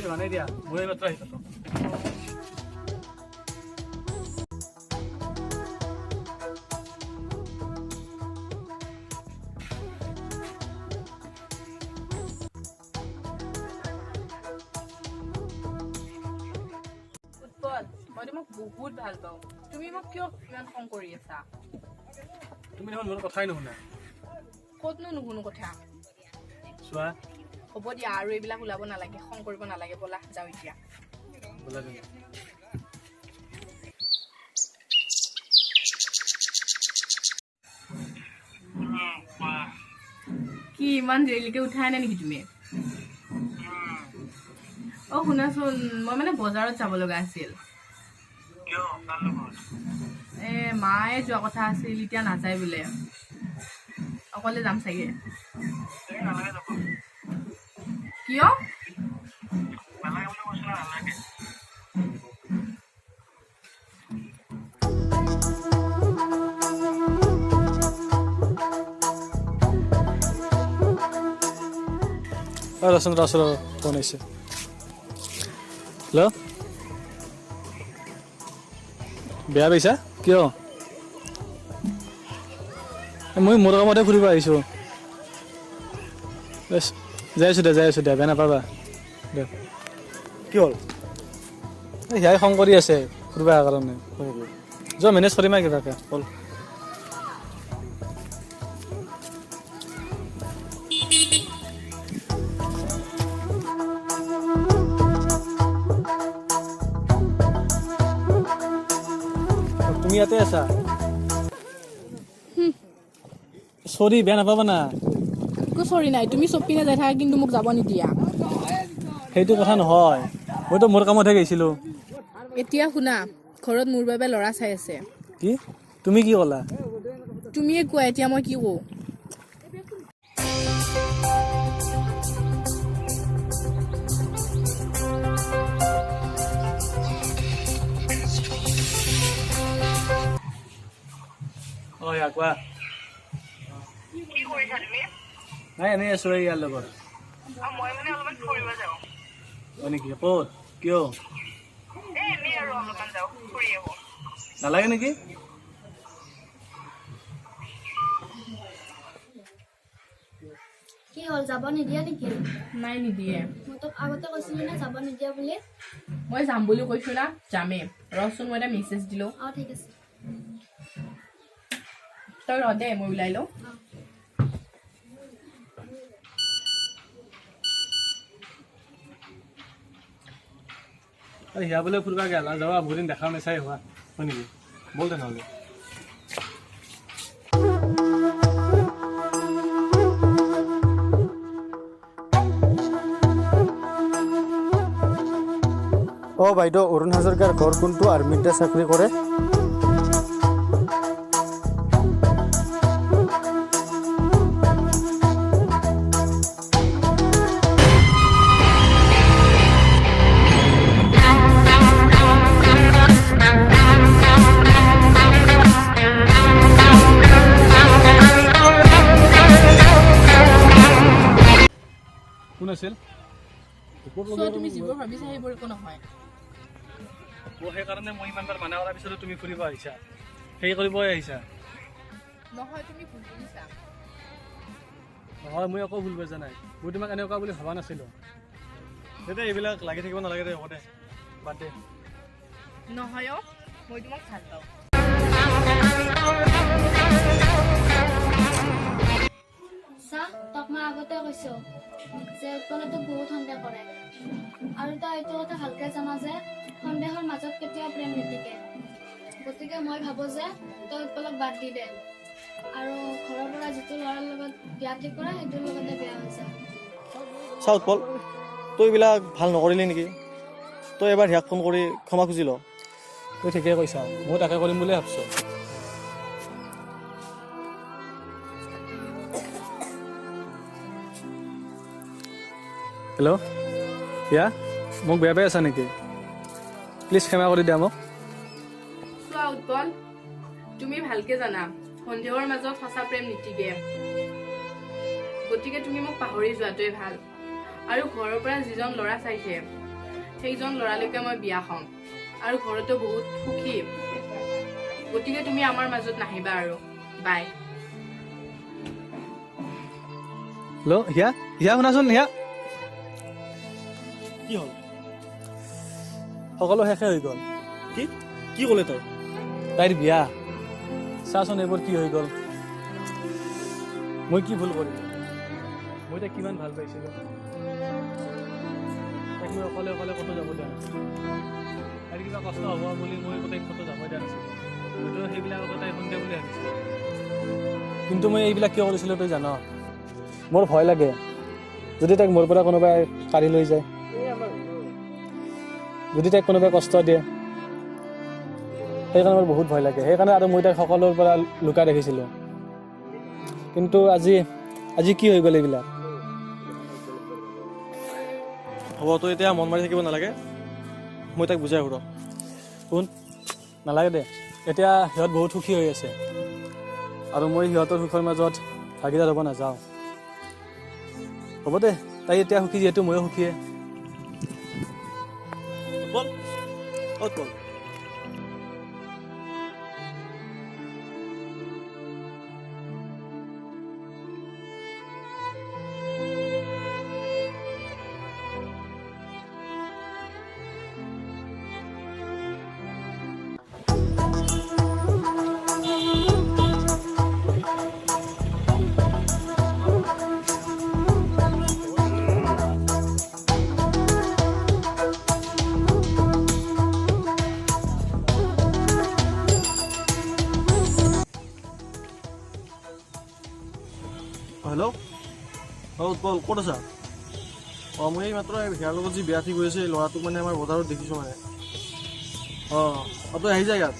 হোৱা নাই দিয়া, মই এইমাত্ৰ আহি পালোঁ। উৎপল, মই তোমাক বহুত ভাল পাওঁ, তুমি মোক কিয় ইমান খং কৰি আছা? তুমি দেখোন মোৰ কথাই নুশুনা। ক'তনো নুশুনো কথা? চোৱা। হ'ব দিয়া, আৰু এইবিলাক ওলাব নালাগে, খং কৰিব নালাগে, ব'লা যাওঁ এতিয়া। ব'লা তুমি। কি ইমান দেৰিলৈকে উঠাই নাই নেকি তুমি? অ শুনাচোন, মই মানে বজাৰত যাব লগা আছিল। এ মায়ে যোৱা কথা আছিল, এতিয়া নাযায় বোলে, অকলে যাম চাগে। কিয়? ৰচোন ৰচোন, ফোন আহিছে। হেল্ল', বেয়া পাইছা কিয়? মই মোৰ কামতে ফুৰিব আহিছোঁ। যাই আছোঁ দে, যাই আছোঁ দে, বেয়া নাপাবা দে। কি হ'ল? সেয়াই খং কৰি আছে ফুৰিব অহাৰ কাৰণে। যোৱা, মেনেজ কৰিম আৰু কিবাকে। হ'ল। তুমি ইয়াতে আছা? চৰি, বেয়া নাপাবা না। একো চৰি নাই, তুমি চব পিনে যাই থাকা কিন্তু মোক যাব নিদিয়া। সেইটো কথা নহয়, মইতো মোৰ কামতহে গৈছিলোঁ। এতিয়া শুনা, ঘৰত মোৰ বাবে ল'ৰা চাই আছে। কি? তুমি কি ক'লা? তুমিয়ে কোৱা এতিয়া মই কি কওঁ? অ ইয়া কোৱা। কি কৰিছা তুমি? নাই, এনেই আছোঁ এই ইয়াৰ লগত। মই মানে অলপমান ফুৰিব যাওঁ। হয় নেকি? ক'ত, কিয়? এ এনেই আৰু অলপমান যাওঁ, ফুৰি আহোঁ। নালাগে নেকি? কি হ'ল, যাব নিদিয়া নেকি? নাই, নিদিয়ে। মই তোক আগতে কৈছিলো না যাব নিদিয়া বুলি। মই যাম বুলি কৈছো না, যামেই। ৰচোন, মই এটা মেছেজ দিলো। অঁ ঠিক আছে। তই ৰ দে, মই ওলাই লওঁ। অঁ। আৰে সিয়া বোলে ফুৰিব গেল, যাবা, বহুত দিন দেখাও নাই, চাই হোৱা। হয় নেকি? ব'ল তেনেহ'লে। অ বাইদেউ, অৰুণ হাজৰিকাৰ ঘৰ কোনটো? আৰ্মিতে চাকৰি কৰে। কোন আছিল? চোৱা, তুমি যিবোৰ ভাবিছা সেইবোৰ একো নহয়। অ সেইকাৰণে মই ইমানবাৰ মানা কৰাৰ পিছতো তুমি ফুৰিব আহিছা, সেই কৰিবই আহিছা? নহয়, তুমি ভুল বুজিছা। নহয়, মই একো ভুল বুজা নাই। মই তোমাক এনেকুৱা বুলি ভবা নাছিলোঁ। দে, এইবিলাক লাগি থাকিব নালাগে দে, হ'ব দে, বাদ দে। নহয় অ, মই তোমাক ভাল পাওঁ। চা, তোক মই আগতে কৈছো যে উৎপলে তোক বহুত সন্দেহ কৰে, আৰু তই এইটো কথা ভালকে জানা যে সন্দেহৰ মাজত কেতিয়াও প্ৰেম নিটিকে। গতিকে মই ভাবো যে তই উৎপলক বাদ দি দে, আৰু ঘৰৰ পৰা যিটো ল'ৰাৰ লগত বিয়া ঠিক কৰে সেইটোৰ লগতে বিয়া হৈ যা। চা উৎপল, তই এইবিলাক ভাল নকৰিলি নেকি? তই এবাৰ হিয়াক ফোন কৰি ক্ষমা খুজি ল। তই ঠিকেই কৈছা, মই তাকে কৰিম বুলিয়ে ভাবছোঁ। হেল্ল' হিয়া, মোক বেয়া পাই আছা নেকি? প্লিজ ক্ষমা কৰি দিয়া মোক। চোৱা উৎপল, তুমি ভালকে জানা সন্দেহৰ মাজত সঁচা প্ৰেম নিটিকে। গতিকে তুমি মোক পাহৰি যোৱাটোৱে ভাল, আৰু ঘৰৰ পৰা যিজন ল'ৰা চাইছে সেইজন ল'ৰালৈকে মই বিয়া হ'ম আৰু ঘৰতো বহুত সুখী। গতিকে তুমি আমাৰ মাজত নাহিবা আৰু। বাই। হেল্ল' হিয়া, হিয়া শুনাচোন। হিয়া, কি হ'ল? সকলো শেষে হৈ গ'ল। কি কি ক'লে তই? তাইৰ বিয়া, চাচোন এইবোৰ কি হৈ গ'ল। মই কি ভুল কৰিলোঁ? মই তাইক কিমান ভাল পাইছিলোঁ। তাইক মই অকলে অকলে ক'তো যাব দিয়া নাছিলোঁ। তাইৰ কিবা কষ্ট হ'ব বুলি মই তাইক ক'তো যাব দিয়া নাছিলোঁ। মইতো সেইবিলাক আকৌ তাই সন্দেহ বুলি ভাবিছিলোঁ। কিন্তু মই এইবিলাক কিয় কৰিছিলোঁ তই জান? মোৰ ভয় লাগে যদি তাইক মোৰ পৰা কোনোবাই কাঢ়ি লৈ যায়, যদি তাইক কোনোবাই কষ্ট দিয়ে। সেইকাৰণে মোৰ বহুত ভয় লাগে। সেইকাৰণে আৰু মই তাইক সকলোৰ পৰা লুকাই ৰাখিছিলোঁ। কিন্তু আজি আজি কি হৈ গ'ল এইবিলাক? হ'ব, তই এতিয়া মন মাৰি থাকিব নালাগে, মই তাইক বুজাই আহোঁ ৰ। শুন, নালাগে দে। এতিয়া সিহঁত বহুত সুখী হৈ আছে আৰু মই সিহঁতৰ সুখৰ মাজত ভাগিদাৰ হ'ব নাযাওঁ। হ'ব দে, তাই এতিয়া সুখী যিহেতু ময়ো সুখীয়ে। উৎপল, অ উৎপল, হেল্ল'। অ উৎপল, ক'ত আছা? অঁ, মই এই মাত্ৰ হিয়াৰ লগত যি বিয়া ঠিক হৈ আছে, এই ল'ৰাটোক মানে আমাৰ বজাৰত দেখিছোঁ মানে। অঁ অঁ, তই আহি যা ইয়াত।